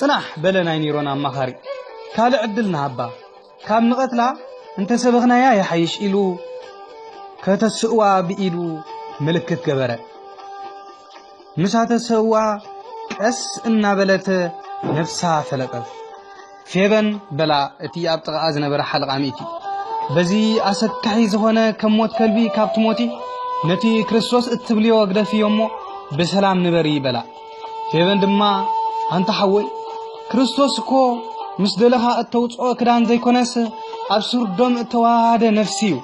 ጽናሕ በለ ናይ ኔሮን ኣማኻሪ። ካልእ ዕድል ንሃባ። ካብ ንቐትላ እንተሰበኽናያ ይሓይሽ ኢሉ ከተስእዋ ብኢዱ ምልክት ገበረ። ምስ ኣተሰእዋ ቀስ እናበለት ነፍሳ ፈለጠት። ፌበን በላ እቲ ኣብ ጥቓኣ ዝነበረ ሓለቓ ሚእቲ። በዚ ኣሰካሒ ዝኾነ ከም ሞት ከልቢ ካብ ትሞቲ ነቲ ክርስቶስ እትብልዮ ግደፍዮ እሞ ብሰላም ንበሪ በላ። ፌበን ድማ ኣንታ ሓወይ ክርስቶስ እኮ ምስ ደለኻ እተውፅኦ ክዳን ዘይኮነስ ኣብ ሱር ደም እተዋሃደ ነፍሲ እዩ።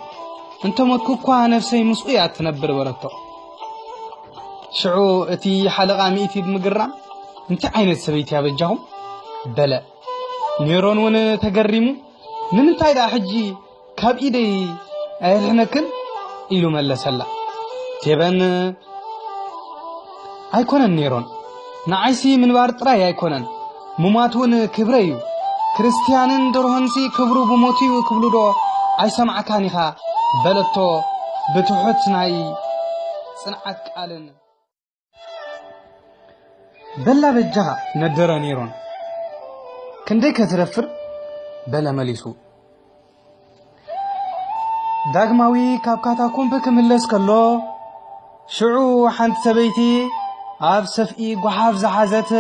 እንተ ሞትኩ እኳ ነፍሰይ ምስኡ እያ እትነብር በለቶ። ሽዑ እቲ ሓለቓ ሚእቲ ብምግራም እንታይ ዓይነት ሰበይቲ ኣበጃኹም በለ። ኔሮን እውን ተገሪሙ ንምንታይ ደኣ ሕጂ ካብ ኢደይ ኣየድሕነክን ኢሉ መለሰላ። ፌበን ኣይኮነን ኔሮን ንዓይሲ ምንባር ጥራይ ኣይኮነን ምሟት እውን ክብረ እዩ። ክርስትያንን ደርሆንሲ ክብሩ ብሞቱ እዩ ክብሉ ዶ ኣይሰማዕካን ኢኻ በለቶ ብትሑት ናይ ጽንዓት ቃልን። በላ በጃኻ ነደረ ኔሮን። ክንደይ ከትደፍር በለ መሊሱ። ዳግማዊ ካብ ካታኮምብ ክምለስ ከሎ ሽዑ ሓንቲ ሰበይቲ ኣብ ሰፍኢ ጓሓፍ ዝሓዘት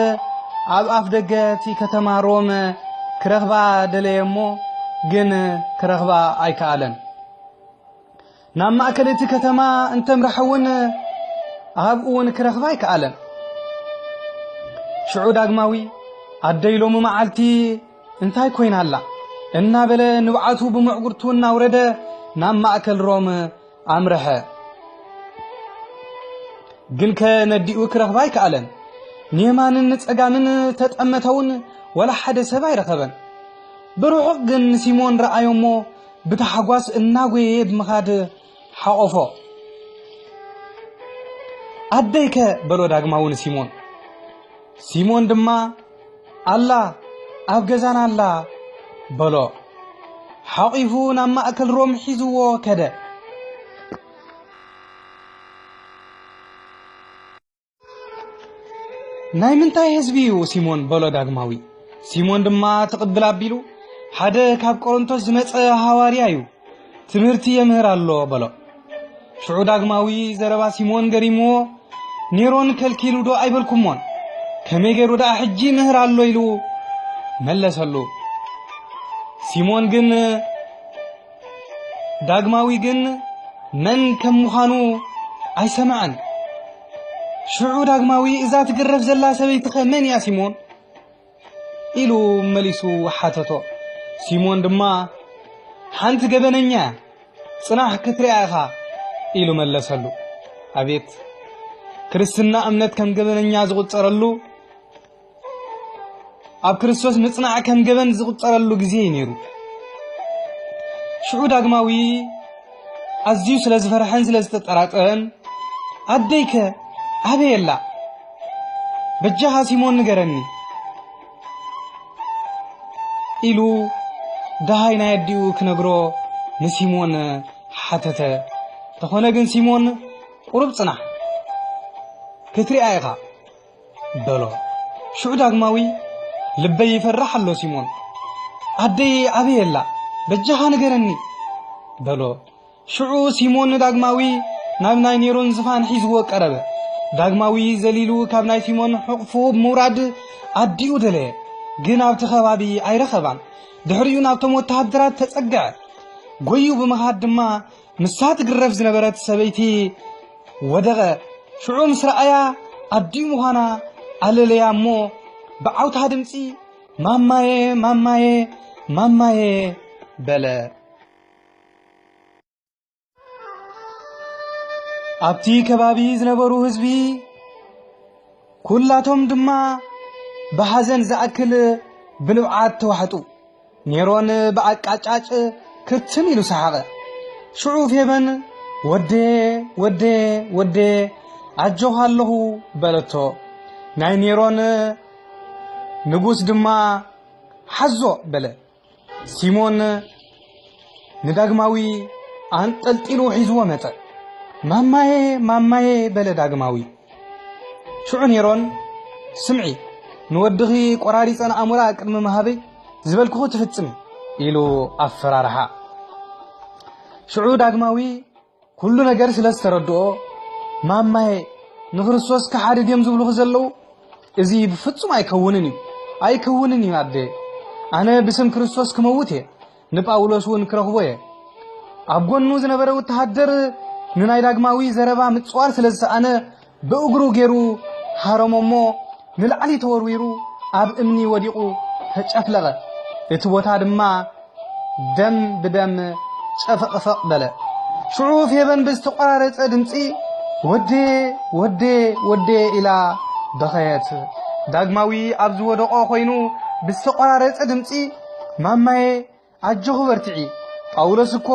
ኣብ ኣፍ ደገ እቲ ከተማ ሮም ክረኽባ ደለየ እሞ ግን ክረኽባ ኣይከኣለን። ናብ ማእከል እቲ ከተማ እንተምርሐ እውን ኣብኡ እውን ክረኽባ ኣይከኣለን። ሽዑ ዳግማዊ ኣደይ ሎሚ መዓልቲ እንታይ ኮይና ኣላ እናበለ ንብዓቱ ብምዕጉርቱ እናውረደ ናብ ማእከል ሮም ኣምርሐ። ግንከ ነዲኡ ክረኽባ ኣይከኣለን። ንየማንን ንጸጋምን ተጠመተ እውን ወላ ሓደ ሰብ ኣይረኸበን። ብርሑቕ ግን ንሲሞን ረኣዮ እሞ ብታሕጓስ እናጎየየ ብምኻድ ሓቖፎ። ኣደይከ በሎ ዳግማዊ ንሲሞን። ሲሞን ድማ ኣላ ኣብ ገዛና ኣላ በሎ። ሓቒፉ ናብ ማእከል ሮም ሒዝዎ ከደ። ናይ ምንታይ ህዝቢ እዩ ሲሞን በሎ ዳግማዊ። ሲሞን ድማ ትቕብል ኣቢሉ ሓደ ካብ ቆሮንቶስ ዝመጸ ሃዋርያ እዩ ትምህርቲ የምህር ኣሎ በሎ። ሽዑ ዳግማዊ ዘረባ ሲሞን ገሪምዎ ኔሮን ከልኪሉ ዶ ኣይበልኩሞን ከመይ ገይሩ ደኣ ሕጂ ይምህር ኣሎ ኢሉ መለሰሉ። ሲሞን ግን ዳግማዊ ግን መን ከም ምዃኑ ኣይሰምዐን። ሽዑ ዳግማዊ እዛ ትግረፍ ዘላ ሰበይትኸ መን እያ ሲሞን ኢሉ መሊሱ ሓተቶ። ሲሞን ድማ ሓንቲ ገበነኛ እያ ጽናሕ ክትሪኣ ኢኻ ኢሉ መለሰሉ። ኣቤት ክርስትና እምነት ከም ገበነኛ ዝቑጸረሉ ኣብ ክርስቶስ ምጽናዕ ከም ገበን ዝቑጸረሉ ግዜ እዩ ነይሩ። ሽዑ ዳግማዊ ኣዝዩ ስለ ዝፈርሐን ስለ ዝተጠራጠረን ኣደይከ ኣበይ ኣላ በጃኻ ሲሞን ንገረኒ ኢሉ ደሃይ ናይ ኣዲኡ ክነግሮ ንሲሞን ሓተተ። ተኾነ ግን ሲሞን ቁሩብ ጽናሕ ክትሪኣ ኢኻ በሎ። ሽዑ ዳግማዊ ልበይ ይፈርሕ ኣሎ ሲሞን ኣደይ ኣበይ ኣላ በጃኻ ንገረኒ በሎ። ሽዑ ሲሞን ንዳግማዊ ናብ ናይ ኔሮን ዝፋን ሒዝዎ ቀረበ። ዳግማዊ ዘሊሉ ካብ ናይ ሲሞን ሕቑፉ ብምውራድ ኣዲኡ ደለየ፣ ግን ኣብቲ ከባቢ ኣይረኸባን። ድሕሪኡ ናብቶም ወተሃደራት ተጸግዐ። ጎዩ ብምኻድ ድማ ምስታ ትግረፍ ዝነበረት ሰበይቲ ወደቐ። ሽዑ ምስ ረኣያ ኣዲኡ ምዃና ኣለለያ እሞ ብዓውታ ድምጺ ማማየ ማማየ ማማየ በለ። ኣብቲ ከባቢ ዝነበሩ ህዝቢ ኩላቶም ድማ ብሓዘን ዝኣክል ብንብዓት ተዋሕጡ። ኔሮን ብኣቃጫጭ ክትም ኢሉ ሰሓቐ። ሽዑ ፌበን ወዴ ወዴ ወዴ ኣጆኻ ኣለኹ በለቶ። ናይ ኔሮን ንጉስ ድማ ሓዞ በለ። ሲሞን ንዳግማዊ ኣንጠልጢሉ ሒዝዎ መጸ። ማማየ ማማየ በለ ዳግማዊ። ሽዑ ኔሮን ስምዒ ንወድኺ ቆራሪጸ ንኣሞራ ቅድሚ ምሃበይ ዝበልኩኹ ትፍጽም" ኢሉ ኣፈራርሓ። ሽዑ ዳግማዊ ኩሉ ነገር ስለ ዝተረድኦ፣ "ማማየ፣ ንክርስቶስ ክሓድድ እዮም ዝብሉኺ ዘለዉ? እዚ ብፍጹም ኣይከውንን እዩ፣ ኣይከውንን እዩ ኣደ። ኣነ ብስም ክርስቶስ ክመውት እየ፣ ንጳውሎስ እውን ክረኽቦ እየ።" ኣብ ጎኑ ዝነበረ ወተሃደር ንናይ ዳግማዊ ዘረባ ምጽዋር ስለ ዝሰኣነ፣ ብእግሩ ገይሩ ሃረሞ እሞ ንላዕሊ ተወርዊሩ ኣብ እምኒ ወዲቑ ተጨፍለቐ። እቲ ቦታ ድማ ደም ብደም ጨፈቕፈቕ በለ። ሽዑ ፌበን ብዝተቖራረጸ ድምጺ፣ "ወዴ፣ ወዴ፣ ወዴ" ኢላ በኸየት። ዳግማዊ ኣብ ዝወደቖ ኮይኑ ብዝተቖራረጸ ድምጺ፣ "ማማዬ፣ ኣጆኺ በርትዒ፣ ጳውሎስ እኮ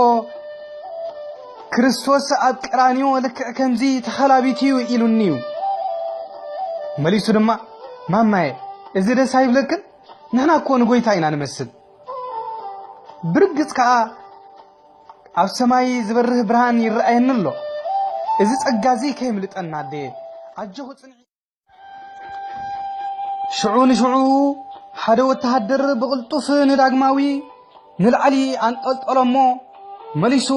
ክርስቶስ ኣብ ቀራንዮ ልክዕ ከምዚ ተኸላቢቱ እዩ ኢሉኒ እዩ።" መሊሱ ድማ፣ "ማማዬ፣ እዚ ደስ ኣይብለክን? ንሕና እኮ ንጎይታ ኢና ንመስል። ብርግጽ ከኣ ኣብ ሰማይ ዝበርህ ብርሃን ይረኣየኒ ኣሎ። እዚ ጸጋ እዚ ከየምልጠና ኣደየ። ኣጆኺ ጽንዒ።" ሽዑ ንሽዑ ሓደ ወተሃደር ብቕልጡፍ ንዳግማዊ ንላዕሊ ኣንጠልጠሎ እሞ መሊሱ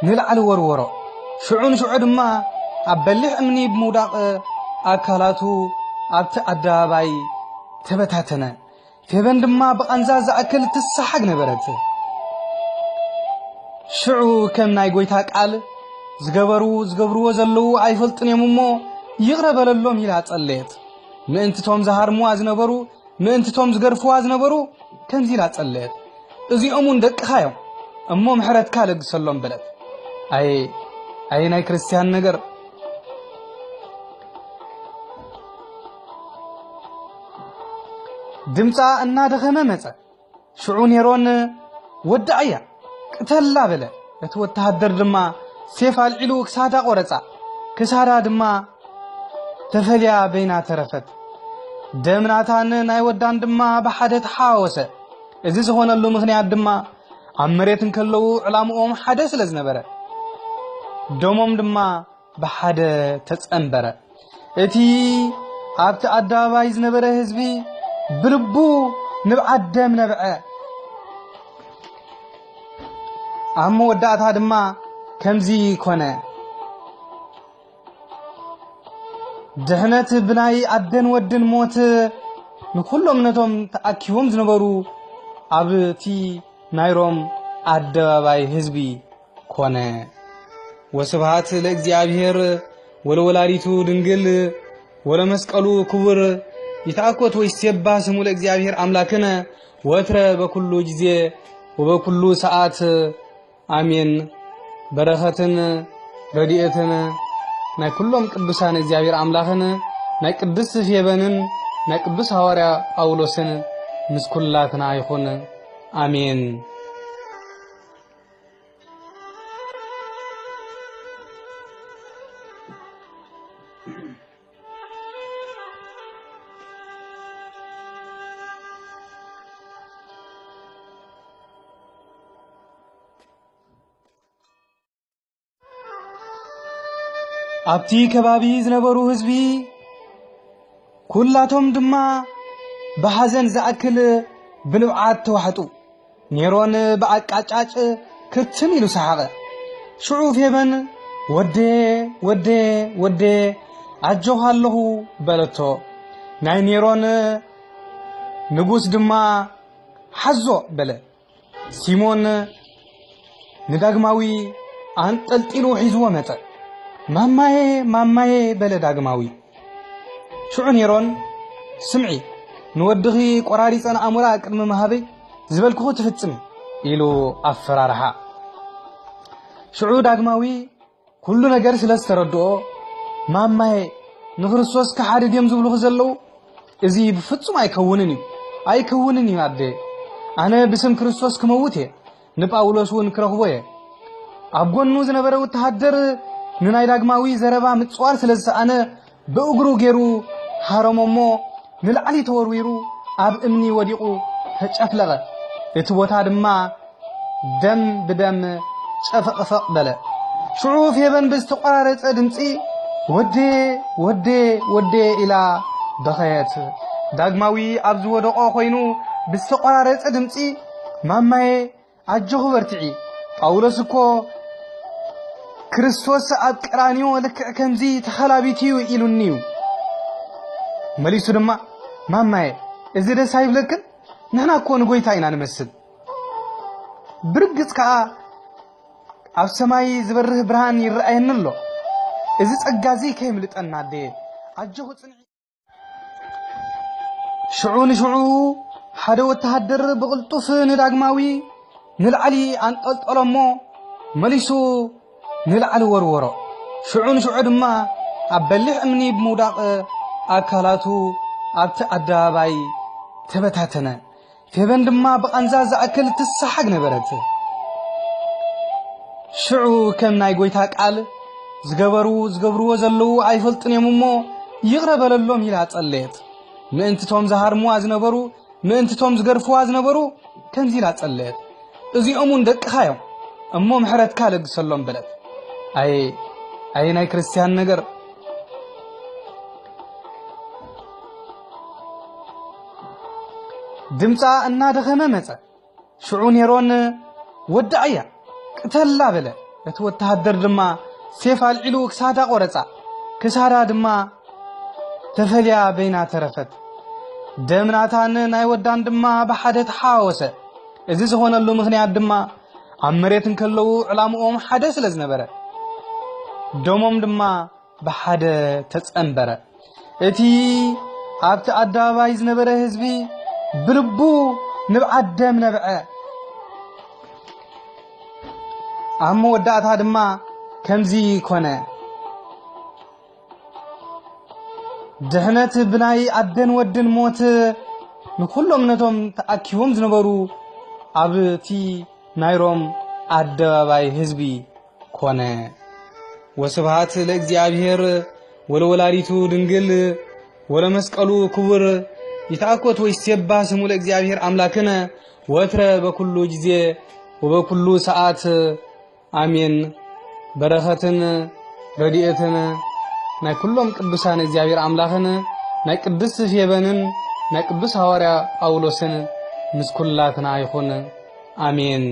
ንላዕሊ ወርወሮ። ሽዑ ንሽዑ ድማ ኣብ በሊሕ እምኒ ብምውዳቕ ኣካላቱ ኣብቲ ኣደባባይ ተበታተነ። ፌበን ድማ ብቓንዛ ዝኣክል ትሰሓግ ነበረት። ሽዑ ከም ናይ ጎይታ ቃል፣ "ዝገበሩ ዝገብርዎ ዘለዉ ኣይፈልጡን እዮም እሞ ይቕረ በለሎም" ኢላ ጸለየት። ምእንቲ ቶም ዝሃርምዋ ዝነበሩ፣ ምእንቲ ቶም ዝገርፍዋ ዝነበሩ ከምዚ ኢላ ጸለየት፣ "እዚኦም እውን ደቅኻ እዮም እሞ ምሕረትካ ለግሰሎም" በለት። ኣየ፣ ኣየ ናይ ክርስትያን ነገር! ድምጻ እናደኸመ መጸ። ሽዑ ኔሮን፣ "ወዳእያ፣ ቅተላ" በለ። እቲ ወተሃደር ድማ ሴፍ ኣልዒሉ ክሳዳ ቆረጻ። ክሳዳ ድማ ተፈልያ በይና ተረፈት። ደም ናታን ናይ ወዳን ድማ ብሓደ ተሓዋወሰ። እዚ ዝኾነሉ ምኽንያት ድማ ኣብ መሬት እንከለዉ ዕላምኦም ሓደ ስለ ዝነበረ፣ ደሞም ድማ ብሓደ ተጸንበረ። እቲ ኣብቲ ኣደባባይ ዝነበረ ህዝቢ ብልቡ ንብዓት ደም ነብዐ። ኣብ መወዳእታ ድማ ከምዚ ኮነ። ድሕነት ብናይ ኣደን ወድን ሞት ንኹሎም ነቶም ተኣኪቦም ዝነበሩ ኣብቲ ናይ ሮም ኣደባባይ ህዝቢ ኮነ። ወስብሃት ለእግዚኣብሔር ወለወላዲቱ ድንግል ወለመስቀሉ ክቡር። ይትኣኮት ወይሴባ ስሙ ለእግዚኣብሔር ኣምላክነ ወትረ በኩሉ ጊዜ ወበኩሉ ሰዓት። ኣሜን። በረኸትን ረድኤትን ናይ ኩሎም ቅዱሳን እግዚኣብሔር ኣምላኽን ናይ ቅድስት ፌበንን ናይ ቅዱስ ሃዋርያ ጳውሎስን ምስ ኩላትና ይኹን። ኣሜን። ኣብቲ ከባቢ ዝነበሩ ህዝቢ ኩላቶም ድማ ብሓዘን ዝኣክል ብንብዓት ተዋሕጡ። ኔሮን ብኣቃጫጭ ክትም ኢሉ ሰሓቐ። ሽዑ ፌበን፣ "ወዴ፣ ወዴ፣ ወዴ፣ ኣጆኻ ኣለኹ" በለቶ። ናይ ኔሮን ንጉስ ድማ፣ "ሓዞ" በለ። ሲሞን ንዳግማዊ ኣንጠልጢሉ ሒዝዎ መጸ። "ማማዬ፣ ማማዬ" በለ ዳግማዊ። ሽዑ ኔሮን፣ "ስምዒ፣ ንወድኺ ቆራሪጸ ንኣሞራ ቅድሚ ምሃበይ ዝበልኩኺ ትፍጽሚ" ኢሉ ኣፈራርሓ። ሽዑ ዳግማዊ ኩሉ ነገር ስለ ዝተረድኦ፣ "ማማዬ፣ ንክርስቶስ ክሓድድ እዮም ዝብሉኺ ዘለዉ? እዚ ብፍጹም ኣይከውንን እዩ፣ ኣይከውንን እዩ ኣደ። ኣነ ብስም ክርስቶስ ክመውት እየ፣ ንጳውሎስ እውን ክረኽቦ እየ።" ኣብ ጎኑ ዝነበረ ወተሃደር ንናይ ዳግማዊ ዘረባ ምጽዋር ስለ ዝሰኣነ፣ ብእግሩ ገይሩ ሃረሞ እሞ ንላዕሊ ተወርዊሩ ኣብ እምኒ ወዲቑ ተጨፍለቐ። እቲ ቦታ ድማ ደም ብደም ጨፈቕፈቕ በለ። ሽዑ ፌበን ብዝተቖራረጸ ድምጺ፣ "ወዴ፣ ወዴ፣ ወዴ" ኢላ በኸየት። ዳግማዊ ኣብ ዝወደቖ ኮይኑ ብዝተቖራረጸ ድምጺ፣ "ማማየ፣ ኣጆኺ በርትዒ፣ ጳውሎስ እኮ ክርስቶስ ኣብ ቀራንዮ ልክዕ ከምዚ ተኸላቢቱ እዩ ኢሉኒ እዩ።" መሊሱ ድማ፣ "ማማየ፣ እዚ ደስ ኣይብለክን? ንሕና እኮ ንጎይታ ኢና ንመስል። ብርግጽ ከኣ ኣብ ሰማይ ዝበርህ ብርሃን ይረኣየኒ ኣሎ። እዚ ጸጋ እዚ ከየምልጠና ኣደየ፣ ኣጆኺ ጽንዒ።" ሽዑ ንሽዑ ሓደ ወተሃደር ብቕልጡፍ ንዳግማዊ ንላዕሊ ኣንጠልጠሎ እሞ መሊሱ ንላዕሊ ወርወሮ። ሽዑ ንሽዑ ድማ ኣብ በሊሕ እምኒ ብምውዳቕ ኣካላቱ ኣብቲ ኣደባባይ ተበታተነ። ፌበን ድማ ብቓንዛ ዝኣክል ትሰሓግ ነበረት። ሽዑ ከም ናይ ጎይታ ቃል፣ "ዝገበሩ ዝገብርዎ ዘለዉ ኣይፈልጡን እዮም እሞ ይቕረ በለሎም" ኢላ ጸለየት። ምእንቲ ቶም ዝሃርምዋ ዝነበሩ፣ ምእንቲ ቶም ዝገርፍዋ ዝነበሩ ከምዚ ኢላ ጸለየት፣ "እዚኦም እውን ደቅኻ እዮም እሞ ምሕረትካ ለግሰሎም" በለት። ኣየ፣ ኣየ ናይ ክርስትያን ነገር! ድምጻ እናደኸመ መጸ። ሽዑ ኔሮን፣ "ወዳእያ፣ ቅተላ" በለ። እቲ ወተሃደር ድማ ሴፍ ኣልዒሉ ክሳዳ ቆረጻ። ክሳዳ ድማ ተፈልያ በይና ተረፈት። ደም ናታን ናይ ወዳን ድማ ብሓደ ተሓዋወሰ። እዚ ዝኾነሉ ምኽንያት ድማ ኣብ መሬት እንከለዉ ዕላምኦም ሓደ ስለ ዝነበረ፣ ደሞም ድማ ብሓደ ተጸንበረ። እቲ ኣብቲ ኣደባባይ ዝነበረ ህዝቢ ብልቡ ንብዓት ደም ነብዐ። ኣብ መወዳእታ ድማ ከምዚ ኮነ። ድሕነት ብናይ ኣደን ወድን ሞት ንኹሎም ነቶም ተኣኪቦም ዝነበሩ ኣብቲ ናይ ሮም ኣደባባይ ህዝቢ ኮነ። ወስብሐት ለእግዚኣብሔር ወለወላዲቱ ድንግል ወለመስቀሉ ክቡር። ይትአኮት ወይሴባ ስሙ ለእግዚኣብሔር ኣምላክነ ወትረ በኩሉ ጊዜ ወበኩሉ ሰዓት፣ ኣሜን። በረኸትን ረድኤትን ናይ ኩሎም ቅዱሳን እግዚኣብሔር ኣምላኽን ናይ ቅድስት ፌበንን ናይ ቅዱስ ሃዋርያ ጳውሎስን ምስ ኩላትና ይኹን። ኣሜን።